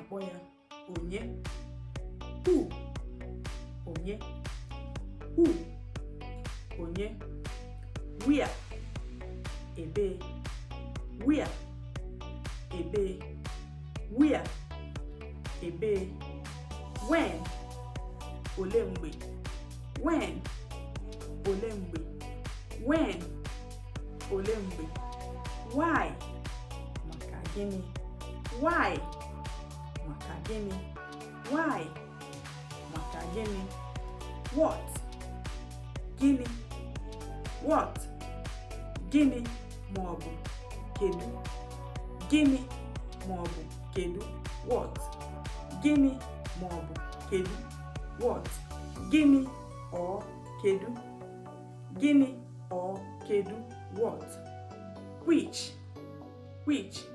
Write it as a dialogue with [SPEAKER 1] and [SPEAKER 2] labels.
[SPEAKER 1] na-akpọ ya onye. Who, onye. Who, onye. Where, ebee. Where, ebee. Where, ebee. When, ole mgbe. When, ole mgbe. When, ole mgbe. Why, maka gịnị. Why, maka gịnị. Why, maka gịnị. What, gịnị. What, gịnị maọbụ kedu. Gịnị maọbụ kedu. What, gịnị maọbụ kedu. What, gịnị or kedu. Gịnị or kedu. What. Which, which.